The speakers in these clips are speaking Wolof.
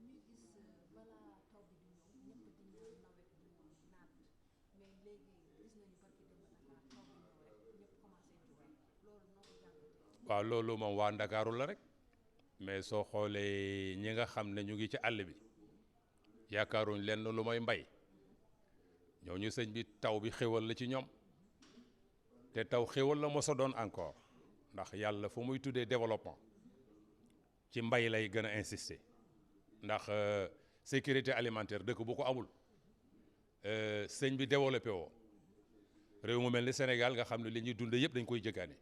ñuy gis balaa taw bi di ñëw ñëpp di ñaan nawet bu naat mais léegi gis nañu barki démb Dakar taw bi ñëw rek ñëpp commencé jooy loolu noo ko jàngatee. waaw loolu moom waa Ndakaaru la rek mais soo xoolee ñi nga xam ne ñu ngi ci àll bi yaakaaruñ lenn lu mooy mbay ñooñu sëñ bi taw bi xéwal la ci ñoom te taw xéwal la mos a doon encore ndax yàlla fu muy tuddee développement ci mbay lay gën a insister ndax sécurité alimentaire dëkk bu ko amul sëñ bi développé woo réew mu mel ni Sénégal nga xam ne li ñuy dundee yëpp dañ koy jëggaane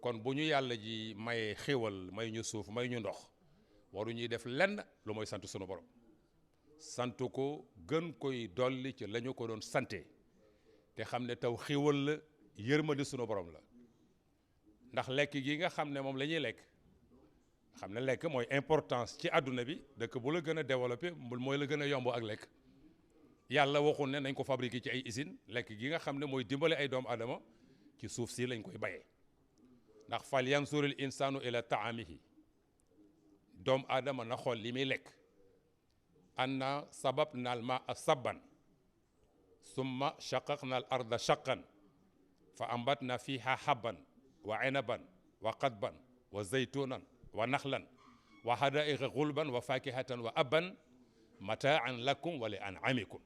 kon bu ñu yàlla ji mayee xéwal may ñu suuf may ñu ndox waru ñuy def lenn lu mooy sant sunu borom sant ko gën koy dolli ci la ñu ko doon sante te xam ne taw xéwal la yërmande sunu borom la ndax lekk gi nga xam ne moom la ñuy lekk xam ne lekk mooy importance ci àdduna bi dëkk bu la gën a développé mooy la gën a yomb ak lekk yàlla waxul ne nañ ko fabriquer ci ay usine lekk gi nga xam ne mooy dimbale ay doomu aadama ci suuf si lañ koy bayee ndax fal yansuril insaanu ila taamihi doomu aadama na xool li muy lekk anna sababna al maa sabban summa shaqaqna al arda shaqqan fa ambatna fiha habban wa inaban wa qadban wa zaytunan wa naxlan wa hadaiqa gulban wa fakihatan wa abban mataan lakum wa li an'amikum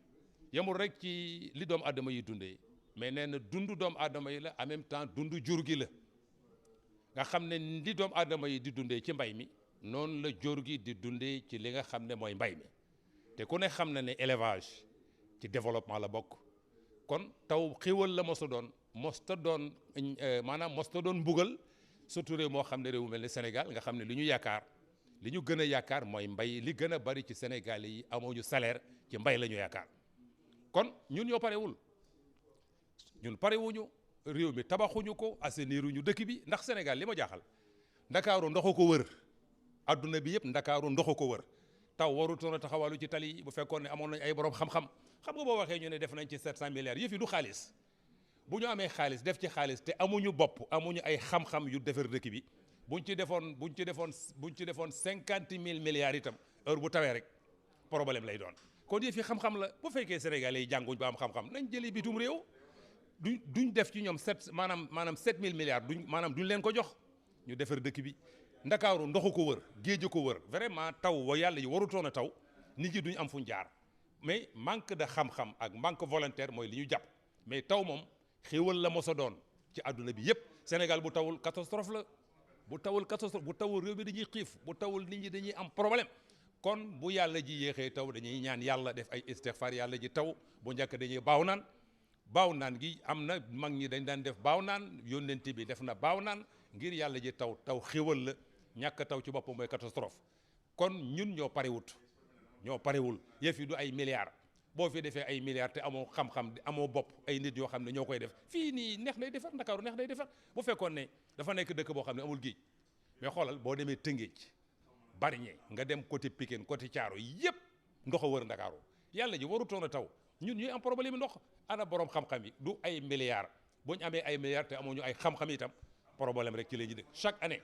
yemul rek ci li doomu aadama yi dundee mais nee na dundu doomu aadama yi la en même temps dundu jur gi la nga xam ne li doomu aadama yi di dundee ci mbay mi noonu la jur gi di dundee ci li nga xam ne mooy mbay mi te ku ne xam na ne élevage ci développement la bokk kon taw xéwal la mosta doon maanaam mosta doon mbugal surtout réew moo xam ne réew mu mel ni Sénégal nga xam ne li ñu yaakaar li ñu gën a yaakaar mooy mbay li gën a bari ci Sénégal yi amuñu salaire ci mbay la ñu yaakaar kon ñun ñoo parewul ñun parewuñu réew mi tabaxuñu ko assainiruñu dëkk bi ndax Sénégal li ma jaaxal ndakaaru ndoxu ko wër adduna bi yëpp ndakaaru ndoxu ko wër taw warutoon a taxawalu ci tali yi bu fekkoon ne amoon nañ ay borom xam-xam xam nga boo waxee ñu ne def nañ ci 700 milliards yëf yi du xaalis bu ñu amee xaalis def ci xaalis te amuñu bopp amuñu ay xam-xam yu defar dëkk bi buñ ci defoon 50 000 milliards itam heure bu tawee rek problème lay doon kon yëf yi xam-xam la bu fekkee Sénégalais yi jànguñ ba am xam-xam nañ jëli bitum réew duñ def ci ñoom 7000 milliards duñ leen ko jox ñu defar dëkk bi ndakaaru ndoxu ko wër géej ko wër vraiment taw wa yàlla yi warutoon a taw nit ñi duñ am fuñ jaar mais manque de xam-xam ak manque volontaire mooy li ñu jàpp mais taw moom xéwal la mos a doon ci àdduna bi yépp Sénégal bu tawul catastrophe la bu tawul réew mi dañuy xiif bu tawul nit ñi dañuy am problème kon bu yàlla ji yéexee taw dañuy ñaan yàlla def ay istighfar yàlla ji taw bu njëkk dañuy baaw naan gi am na mag ñi dañ daan def baaw naan yónnent bi def na baaw naan ngir yàlla ji taw xéwal la ñàkk taw ci boppam mooy catastrophe kon ñun ñoo parewul yëf yi du ay milliards boo fi defee ay milliards te amoo xam-xam amoo bopp ay nit yoo xam ne ñoo koy def fii nii neex nay defar Ndakaaru neex nay defar bu fekkoon ne dafa nekk dëkk boo xam ne amul géej mais xoolal boo demee Tëngéej Bargny nga dem côté Pikine côté Thiaroye yëpp ndox a wër Ndakaaru yàlla ji warutoon a taw ñun ñuy am problème ndox ana borom xam-xam yi du ay milliards bu ñu amee ay milliards te amuñu ay xam-xam itam problème rek ci la ñuy dëkk chaque année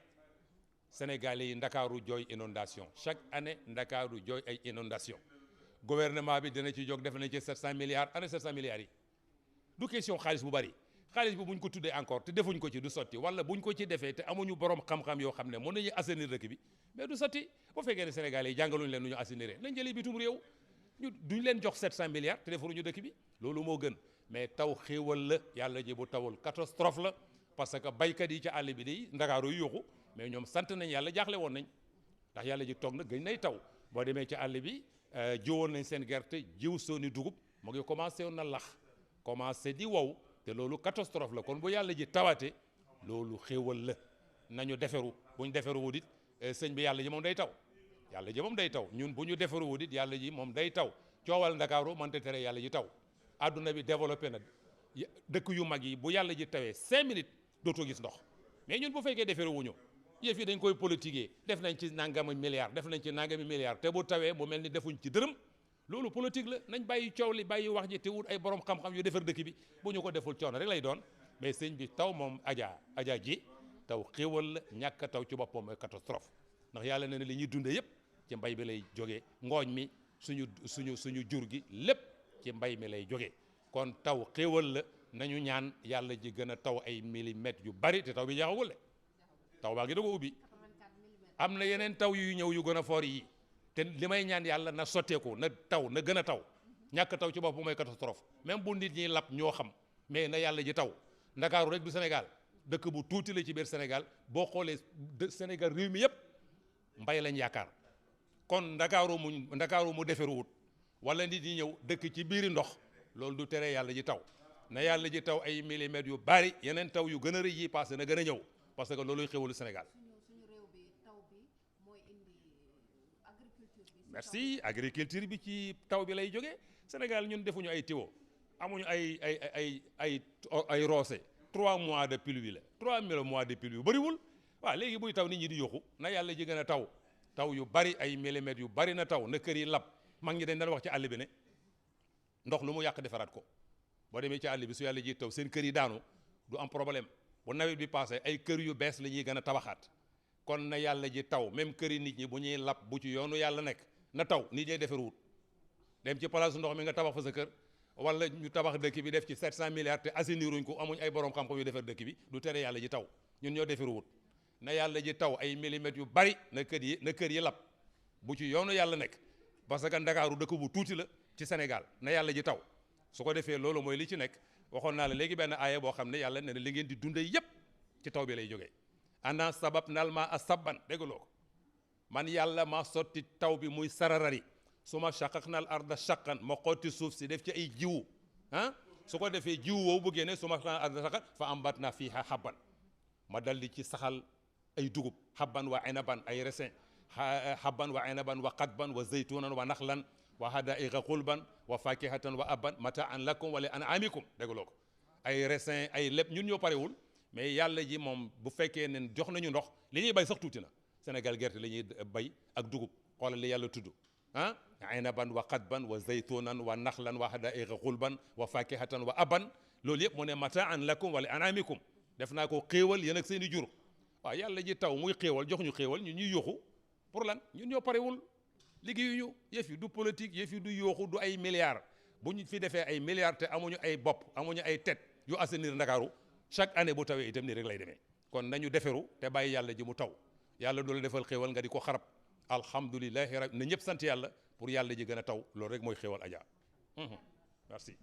Sénégalais yi Ndakaaru jooy inondation chaque année Ndakaaru jooy ay inondation gouvernement bi dina ci jóg def nañ ci 700 milliards ana 700 milliards yi du question xaalis bu bari xaalis bi buñ ko tuddee encore te defuñ ko ci du sotti wala buñ ko ci defee te amuñu borom xam-xam yoo xam ne mën nañu assainir dëkk bi mais du sotti bu fekkee ne Sénégalais yi jàngaluñ leen nu ñu assainir nañ jëlee bitum réew duñ leen jox 700 milliards te defaruñu dëkk bi loolu moo gën mais taw xéewal la yàlla ji bu tawul catastrophe la parce que baykat yi ci àll bi di Ndakaaru yu yuuxu mais ñoom sant nañ yàlla jaaxle woon nañ ndax yàlla ji toog na gëñ nay taw boo demee ci àll bi jiwoon nañ seen gerte jiw sooni dugub mu ngi commencé woon na lax commencé di wow te loolu catastrophe la kon bu yàlla ji tawaate loolu xéewal la nañu deferu buñ deferu wut it sëñ bi yàlla ji moom day taw yàlla ji moom day taw ñun bu ñu deferu wut it yàlla ji moom day taw coowal Ndakaaru mënta tere yàlla ji taw adduna bi développé na dëkk yu mag yi bu yàlla ji tawee 5 minutes dootoo gis ndox mais ñun bu fekkee deferu wuñu yëf yi dañ koy politiquer def nañ ci nangami milliards def nañ ci nangami milliards te bu tawee mu mel ni defuñ ci dërëm loolu politique la nañ bàyyi coow li bàyyi wax ji te wut ay borom xam-xam yu defar dëkk bi bu ñu ko deful coono rek lay doon mais sëñ bi taw moom aja ji taw xéwal la ñàkk a taw ci boppam mooy catastrophe ndax yàlla nee na li ñuy dundee yëpp ci mbay bi lay jógee ngooñ mi suñu jur gi lépp ci mbay mi lay jógee kon taw xéewal la nañu ñaan yàlla ji gën a taw ay millimètres yu bari te taw bi jeexagul de taw baa ngi doog a ubbi am na yeneen taw yu ñëw yu gën a foor yi te li may ñaan yàlla na sotteeku na taw na gën a taw ñàkk taw ci bopp mooy catastrophe même bu nit ñi lap ñoo xam mais na yàlla ji taw ndakaaru rek du Sénégal dëkk bu tuuti la ci biir Sénégal boo xoolee Sénégal réew mi yëpp mbay lañ yaakaar kon ndakaaru mu deferuwut wala nit ñi ñëw dëkk ci biiri ndox loolu du tere yàlla ji taw na yàlla ji taw ay millimètres yu bari yeneen taw yu gën a rëy yi passé na gën a ñëw parce que looluy xéwalu Sénégal. suñu réew bi taw bi mooy indi agriculture bi. merci agriculture bi ci taw bi lay jógee Sénégal ñun defuñu ay tiwo amuñu ay roose 3 mois de pluie la 3 mois de pluie yu bëriwul waaw léegi buy taw nit ñi di yokku na yàlla ji gën a taw yu bari ay millimètres yu bari na taw na kër yi lab mag ñi dañ daan wax ci àll bi ne ndox lu mu yàq defaraat ko boo demee ci àll bi su yàlla ji taw seen kër yi daanu du am problème bu nawet bi passé ay kër yu bees la ñuy gën a tabaxaat kon na yàlla ji taw même kër yi nit ñi bu ñuy lab bu ci yoonu yàlla nekk na taw nit ñi defaruwut dem ci place ndox mi nga tabax fa sa kër wala ñu tabax dëkk bi def ci 700 milliards te assiniruñ ko amuñ ay borom xam-xam yu defar dëkk bi du tere yàlla ji taw ñun ñoo defaruwut na yàlla ji taw ay millimètres yu bari na kër yi lab bu ci yoonu yàlla nekk parce que Ndakaaru dëkk bu tuuti la ci Sénégal na yàlla ji taw su ko defee loolu mooy li ci nekk waxoon naa la léegi benn aaya boo xam ne yàlla ne na li ngeen di dundee yépp ci taw bi lay jógee ana sabab nal ma a sabban déggaloo ko man yàlla ma sotti taw bi muy sararari su ma shaqaqnal arda shaqqan ma xotti suuf si def ci ay jiwu su ko defee jiwu woowu bu génnee su ma shaqaqnal arda shaqqan fa ambatna fiha habban ma dal di ci saxal ay dugub habban wa inaban ay raisin habban wa inaban wa qadban wa zaytunan wa naxlan wa hadaiqa xulban wa fakihatan wa abban mataan lakum wa li an'amikum déggaloo ko ay raisin ay lépp ñun ñoo parewul mais yàlla ji moom bu fekkee ne jox nañu ndox li ñuy bay sax tuuti na Sénégal gerte la ñuy bay ak dugub xoolal li yàlla tudd inaban wa qadban wa zaytunan wa naxlan wa hadaiqa xulban wa fakihatan wa abban loolu yëpp mu ne mataan lakum wa li an'amikum def naa ko xéewal yéen ak seen i jur waaw yàlla ji taw muy xéewal jox ñu xéewal ñun ñuy yoxu pour lan ñun ñoo parewul liggéeyuñu yëf yi du politique yëf yi du yooxu du ay milliards bu ñu fi defee ay milliards te amuñu ay bopp amuñu ay tête yu assainir Ndakaaru chaque année bu tawee itam nii rek lay demee kon nañu deferu te bàyyi yàlla ji mu taw yàlla du la defal xéewal nga di ko xarab alhamdulilahi rabbi na ñëpp sant yàlla pour yàlla ji gën a taw loolu rek mooy xéewal Adja merci